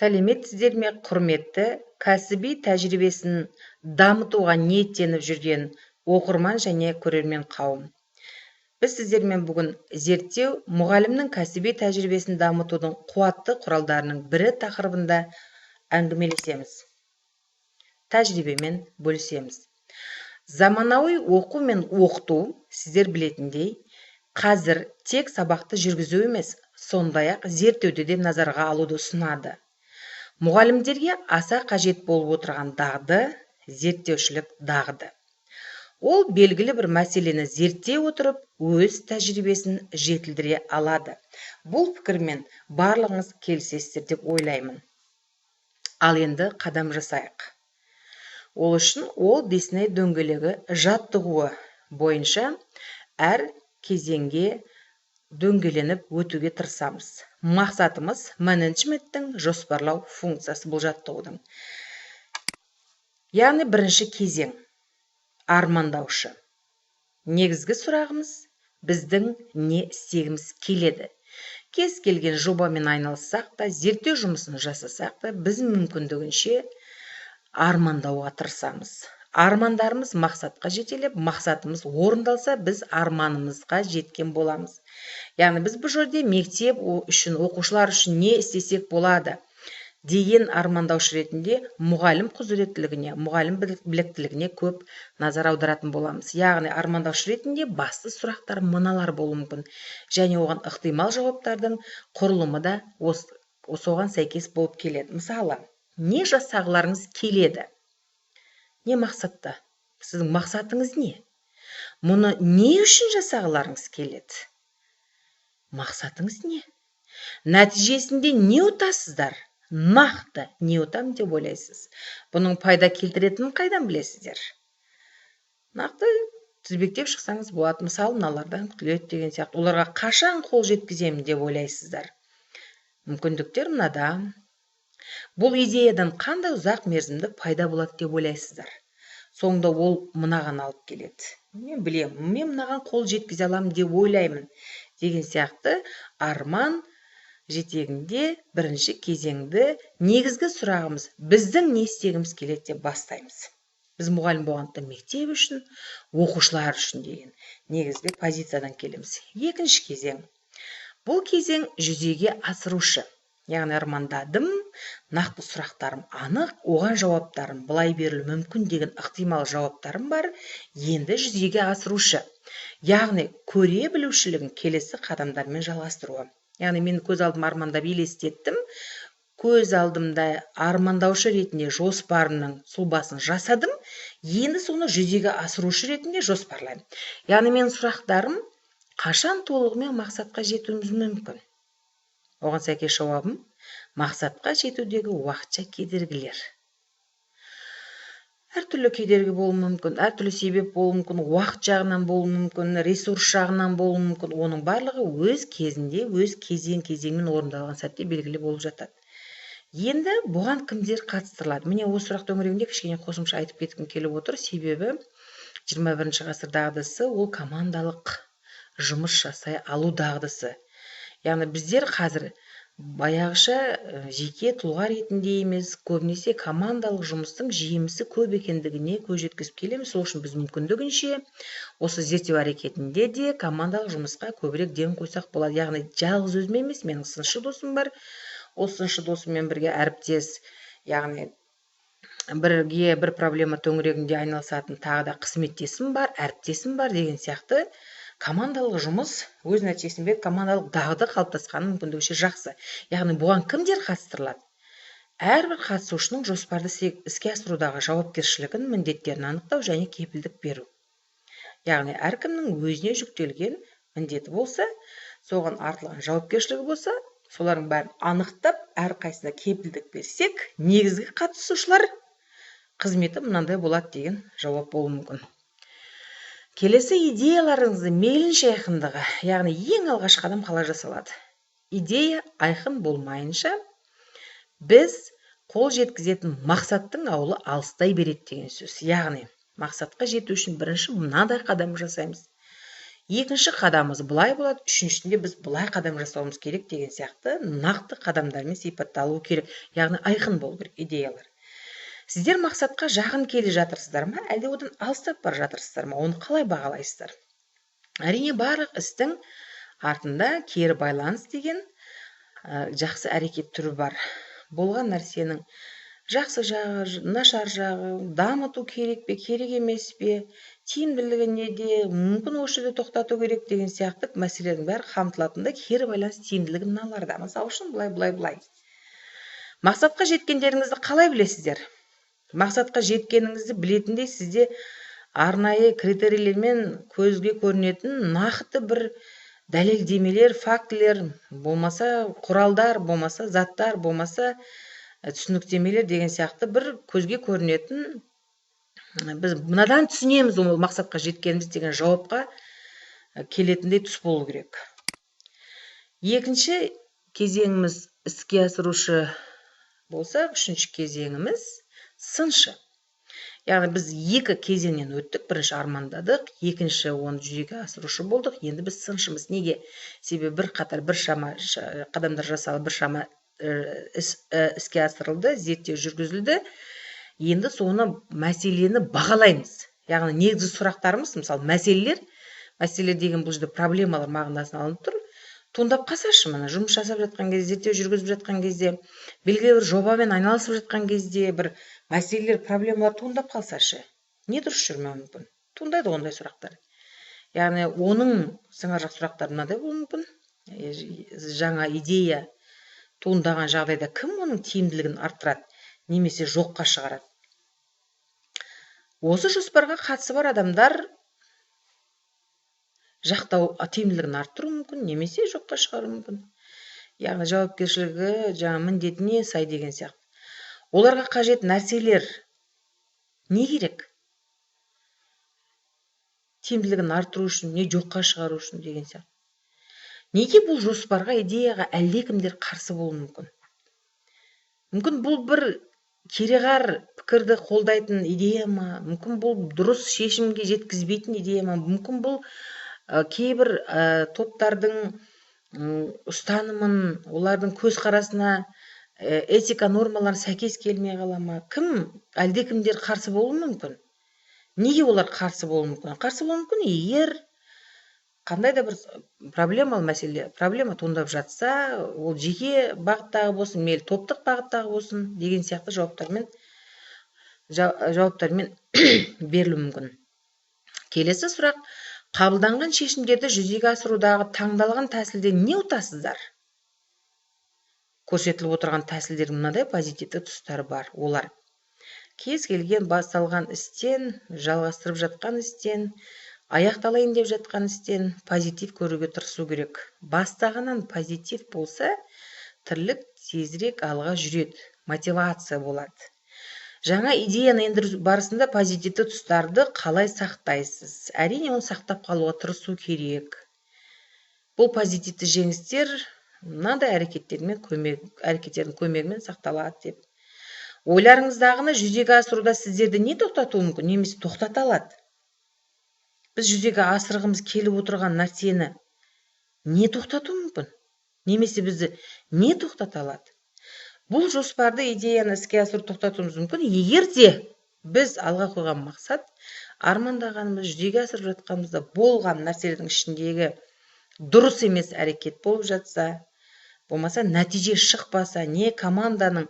Сәлеметсіздер ме, құрметті кәсіби тәжірибесін дамытуға ниеттеніп жүрген оқырман және көрермен қауым! Біз сіздермен бүгін «Зерттеу – мұғалімнің кәсіби тәжірибесін дамытудың қуатты құралдарының бірі» тақырыбында әңгімелесеміз, тәжірибемен бөлісеміз. Заманауи оқу мен оқыту, сіздер білетіндей, қазір тек сабақты жүргізу емес, сондай-ақ зерттеуді де назарға алуды ұсынады. Мұғалімдерге аса қажет болып отырған дағды – зерттеушілік дағды. Ол белгілі бір мәселені зерттей отырып, өз тәжірибесін жетілдіре алады. Бұл пікірмен барлығыңыз келісесіздер деп ойлаймын. Ал енді қадам жасайық. Ол үшін ол Дисней дөңгелегі жаттығуы бойынша әр кезеңге дөңгеленіп өтуге тырысамыз. Мақсатымыз – менеджменттің жоспарлау функциясы бұл жаттығудың. Яғни бірінші кезең – армандаушы. Негізгі сұрағымыз: біздің не істегіміз келеді? Кез келген жобамен айналыссақ та, зерттеу жұмысын жасасақ та, біз мүмкіндігінше армандауға тырысамыз. Армандарымыз мақсатқа жетелеп, мақсатымыз орындалса, біз арманымызға жеткен боламыз. Яғни біз бұл жерде мектеп үшін, оқушылар үшін не істесек болады деген армандаушы ретінде мұғалім құзыреттілігіне, мұғалім біліктілігіне көп назар аударатын боламыз. Яғни армандаушы ретінде басты сұрақтар мыналар болуы мүмкін және оған ықтимал жауаптардың құрылымы да соған сәйкес болып келеді. Мысалы, не жасағыларыңыз келеді? Не мақсатта? Сіздің мақсатыңыз не? Мұны не үшін жасағыларыңыз келеді? Мақсатыңыз не? Нәтижесінде не ұтасыздар? Нақты не ұтамын деп ойлайсыз? Бұның пайда келтіретінін қайдан білесіздер? Нақты тізбектеп шықсаңыз болады. Мысалы, мыналардан күтіледі деген сияқты. Оларға қашан қол жеткіземін деп ойлайсыздар? Мүмкіндіктер мынада. Бұл идеядан қандай ұзақ мерзімді пайда болады деп ойлайсыздар? Соңында ол мынаған алып келеді, мен білемін, мен мынаған қол жеткізе аламын деп ойлаймын деген сияқты. Арман жетегінде бірінші кезеңді негізгі сұрағымыз «Біздің не істегіміз келеді?» деп бастаймыз. Біз мұғалім болғандықтан, мектеп үшін, оқушылар үшін деген негізгі позициядан келеміз. Екінші кезең. Бұл кезең – жүзеге асырушы. Яғни армандадым, нақты сұрақтарым анық, оған жауаптарым былай берілуі мүмкін деген ықтимал жауаптарым бар. Енді жүзеге асырушы, яғни көре білушілігін келесі қадамдармен жалғастыруы. Яғни мен көз алдыма армандап елестеттім, көз алдымда армандаушы ретінде жоспарымның сұлбасын жасадым, енді соны жүзеге асырушы ретінде жоспарлаймын. Яғни менің сұрақтарым: қашан толығымен мақсатқа жетуіміз мүмкін? Оған сәйкес жауабым: мақсатқа жетудегі уақытша кедергілер. Әртүрлі кедергі болуы мүмкін, әртүрлі себеп болуы мүмкін, уақыт жағынан болуы мүмкін, ресурс жағынан болуы мүмкін. Оның барлығы өз кезінде, өз кезең кезеңмен орындалған сәтте белгілі болып жатады. Енді бұған кімдер қатыстырылады? Міне, осы сұрақ төңірегінде кішкене қосымша айтып кеткім келіп отыр. Себебі 21 ғасыр дағдысы – ол командалық жұмыс жасай алу дағдысы. Яғни біздер қазір баяғыша жеке тұлға ретінде емес, көбінесе командалық жұмыстың жемісі көп екендігіне көз жеткізіп келеміз. Сол үшін біз мүмкіндігінше осы зерттеу әрекетінде де командалық жұмысқа көбірек ден қойсақ болады. Яғни жалғыз өзім емес, менің сыншы досым бар. Ол сыншы досыммен бірге әріптес, яғни бірге бір проблема төңірегінде айналысатын тағы да қызметтесім бар, әріптесім бар деген сияқты. Командалық жұмыс өз нәтижесін беріп, командалық дағды қалыптасқаны мүмкіндігінше жақсы. Яғни бұған кімдер қатыстырылады? Әрбір қатысушының жоспарды іске асырудағы жауапкершілігін, міндеттерін анықтау және кепілдік беру. Яғни әркімнің өзіне жүктелген міндеті болса, соған артылған жауапкершілігі болса, солардың бәрін анықтап, әрқайсысына кепілдік берсек, негізгі қатысушылар қызметі мынандай болады деген жауап болуы мүмкін. Келесі – идеяларыңызды мейлінше айқындығы. Яғни ең алғашқы қадам қалай жасалады? Идея айқын болмайынша, біз қол жеткізетін мақсаттың ауылы алыстай береді деген сөз. Яғни мақсатқа жету үшін бірінші мынадай қадам жасаймыз. Екінші қадамымыз былай болады, үшіншісінде біз былай қадам жасауымыз керек деген сияқты нақты қадамдармен сипатталуы керек, яғни айқын болу керек идеялар. Сіздер мақсатқа жақын келе жатырсыздар ма, әлде одан алыстап бара жатырсыздар ма, оны қалай бағалайсыздар? Әрине, барлық істің артында кері байланыс деген жақсы әрекет түрі бар. Болған нәрсенің жақсы жағы, нашар жағы, дамыту керек пе, керек емес пе, тиімділігі неде, мүмкін осы жерде тоқтату керек деген сияқты мәселелердің бәрі қамтылатындай кері байланыс тиімділігі мыналарда. Мысалы үшін, былай, былай, былай. Мақсатқа жеткендеріңізді қалай білесіздер? Мақсатқа жеткеніңізді білетіндей сізде арнайы критерийлермен көзге көрінетін нақты бір дәлелдемелер, фактілер болмаса, құралдар болмаса, заттар болмаса, түсініктемелер деген сияқты бір көзге көрінетін, біз мынадан түсінеміз ол мақсатқа жеткеніміз деген жауапқа келетіндей тұс болу керек. Екінші кезеңіміз іске асырушы болса, үшінші кезеңіміз сыншы. Яғни біз екі кезеңнен өттік. Бірінші армандадық, екінші оны жүзеге асырушы болдық. Енді біз сыншымыз. Неге? Себебі бірқатар, біршама қадамдар жасалып, біршама іс іске асырылды, зерттеу жүргізілді. Енді соны, мәселені бағалаймыз. Яғни негізгі сұрақтарымыз, мысалы, мәселелер, мәселе деген бұл жерде проблемалар мағынасына алынып тұр. Туындап қалсашы, мына жұмыс жасап жатқан кезде, зерттеу жүргізіп жатқан кезде, белгілі бір жобамен айналысып жатқан кезде бір мәселелер, проблемалар туындап қалсашы, не дұрыс жүрмеуі мүмкін? Туындайды ғой ондай сұрақтар. Яғни оның сыңаржақ сұрақтары мынадай болуы мүмкін: жаңа идея туындаған жағдайда кім оның тиімділігін арттырады немесе жоққа шығарады? Осы жоспарға қатысы бар адамдар жақтау, тиімділігін арттыру мүмкін немесе жоққа шығару мүмкін, яғни жауапкершілігі жаңа міндетіне сай деген сияқты. Оларға қажет нәрселер не керек тиімділігін арттыру үшін, не жоққа шығару үшін деген сияқты. Неге бұл жоспарға, идеяға әлдекімдер қарсы болуы мүмкін? Мүмкін, бұл бір кереғар пікірді қолдайтын идея ма? Мүмкін, бұл дұрыс шешімге жеткізбейтін идея ма? Мүмкін, бұл кейбір топтардың ұстанымын, олардың көзқарасына, этика нормаларына сәйкес келмей қала ма? Кім, әлдекімдер қарсы болуы мүмкін? Неге олар қарсы болуы мүмкін? Қарсы болуы мүмкін, егер қандай да бір проблемалы мәселе, проблема туындап жатса, ол жеке бағыттағы болсын, мейлі топтық бағыттағы болсын деген сияқты жауаптармен берілуі мүмкін. Келесі сұрақ: қабылданған шешімдерді жүзеге асырудағы таңдалған тәсілден не ұтасыздар? Көрсетіліп отырған тәсілдердің мынадай позитивті тұстары бар. Олар кез келген басталған істен, жалғастырып жатқан істен, аяқталайын деп жатқан істен позитив көруге тырысу керек. Бастағаннан позитив болса, тірлік тезірек алға жүреді, мотивация болады. Жаңа идеяны ендіру барысында позитивті тұстарды қалай сақтайсыз? Әрине, оны сақтап қалуға тырысу керек. Бұл позитивті жеңістер мынандай әрекеттердің көмегімен сақталады деп. Ойларыңыздағыны жүзеге асыруда сіздерді не тоқтатуы мүмкін немесе тоқтата алады? Біз жүзеге асырғымыз келіп отырған нәрсені не тоқтатуы мүмкін немесе бізді не тоқтата алады? Бұл жоспарды, идеяны іске асыру тоқтатуымыз мүмкін, егер де біз алға қойған мақсат, армандағанымыз, жүзеге асырып жатқанымызда болған нәрселердің ішіндегі дұрыс емес әрекет болып жатса, болмаса нәтиже шықпаса, не команданың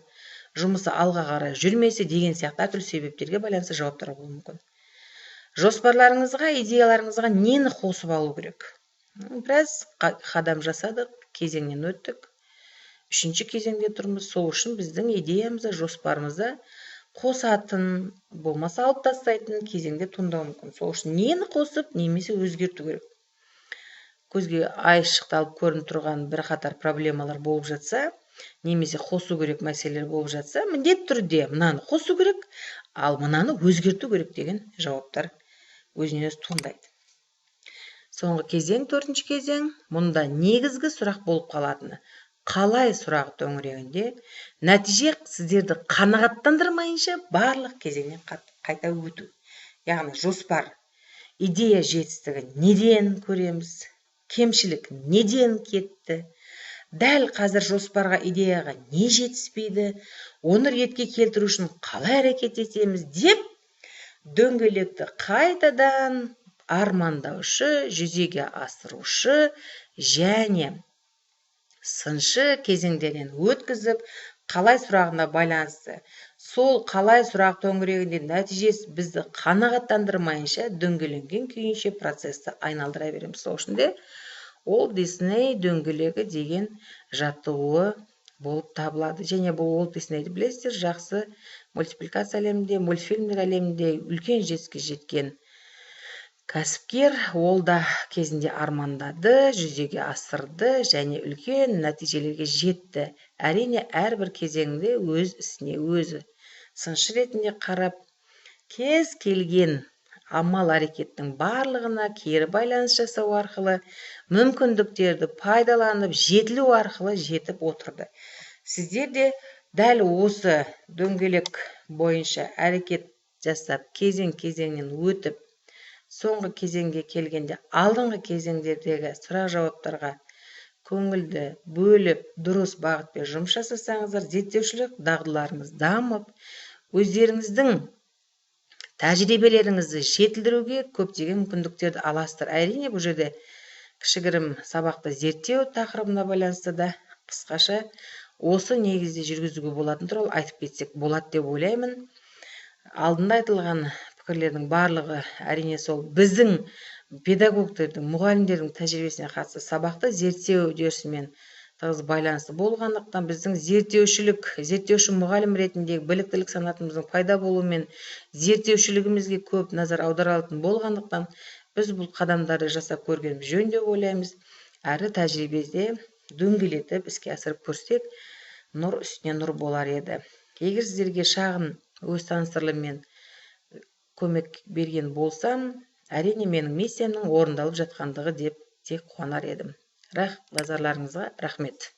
жұмысы алға қарай жүрмесе деген сияқты әртүрлі себептерге байланысты жауаптар болуы мүмкін. Жоспарларыңызға, идеяларыңызға нені қосып алу керек? Біраз қадам жасадық, кезеңнен өттік, үшінші кезеңде тұрмыз. Сол үшін біздің идеямызда, жоспарымызда қосатын, болмаса алып тастайтын кезеңде туындауы мүмкін. Сол үшін нені қосып немесе өзгерту керек? Көзге айшықталып көрініп тұрған бірқатар проблемалар болып жатса немесе қосу керек мәселелер болып жатса, міндетті түрде мынаны қосу керек, ал мынаны өзгерту керек деген жауаптар өзінен өзі туындайды. Соңғы кезең, төртінші кезең. Мұнда негізгі сұрақ болып қалатыны қалай сұрағы төңірегінде. Нәтиже сіздерді қанағаттандырмайынша барлық кезеңнен қайта өту, яғни жоспар, Идея жетістігі неден көреміз, кемшілік неден кетті, дәл қазір жоспарға, идеяға не жетіспейді, оны ретке келтіру үшін қалай әрекет етеміз деп дөңгелекті қайтадан армандаушы, жүзеге асырушы және сыншы кезеңдерінен өткізіп, қалай сұрағына байланысты, сол қалай сұрақ төңірегінде нәтижесі бізді қанағаттандырмайынша, дөңгеленген күйінше процесті айналдыра береміз. Сол үшін де Уолт Дисней дөңгелегі деген жаттығуы болып табылады. Және бұл Уолт Диснейді білесіздер, жақсы мультипликация әлемінде, мультфильмдер әлемінде үлкен жетістікке жеткен кәсіпкер. Ол да кезінде армандады, жүзеге асырды және үлкен нәтижелерге жетті. Әрине, әрбір кезеңде өз ісіне өзі сыншы ретінде қарап, кез келген амал әрекеттің барлығына кері байланыс жасау арқылы, мүмкіндіктерді пайдаланып, жетілу арқылы жетіп отырды. Сіздер де дәл осы дөңгелек бойынша әрекет жасап, кезең кезеңнен өтіп, соңғы кезеңге келгенде алдыңғы кезеңдердегі сұрақ жауаптарға көңілді бөліп, дұрыс бағытпен жұмыс жасасаңыздар, зерттеушілік дағдыларыңыз дамып, өздеріңіздің тәжірибелеріңізді жетілдіруге көптеген мүмкіндіктерді аласыздар. Әрине, бұл жерде кішігірім сабақты зерттеу тақырыбына байланысты да қысқаша осы негізде жүргізуге болатын туралы айтып кетсек болады деп ойлаймын. Алдында айтылған пікірлердің барлығы, әрине, сол біздің педагогтердің, мұғалімдердің тәжірибесіне қатысты сабақты зерттеу үдерісімен тығыз байланысты болғандықтан, біздің зерттеушілік, зерттеуші мұғалім ретіндегі біліктілік санатымыздың пайда болуымен зерттеушілігімізге көп назар аударылатын болғандықтан, біз бұл қадамдарды жасап көргеніміз жөн деп ойлаймыз. Әрі тәжірибеде дөңгелетіп іске асырып көрсек, нұр үстіне нұр болар еді. Егер сіздерге шағын өз таныстырылыммен көмек берген болсам, әрине, менің миссиямның орындалып жатқандығы деп тек қуанар едім. Назарларыңызға рахмет.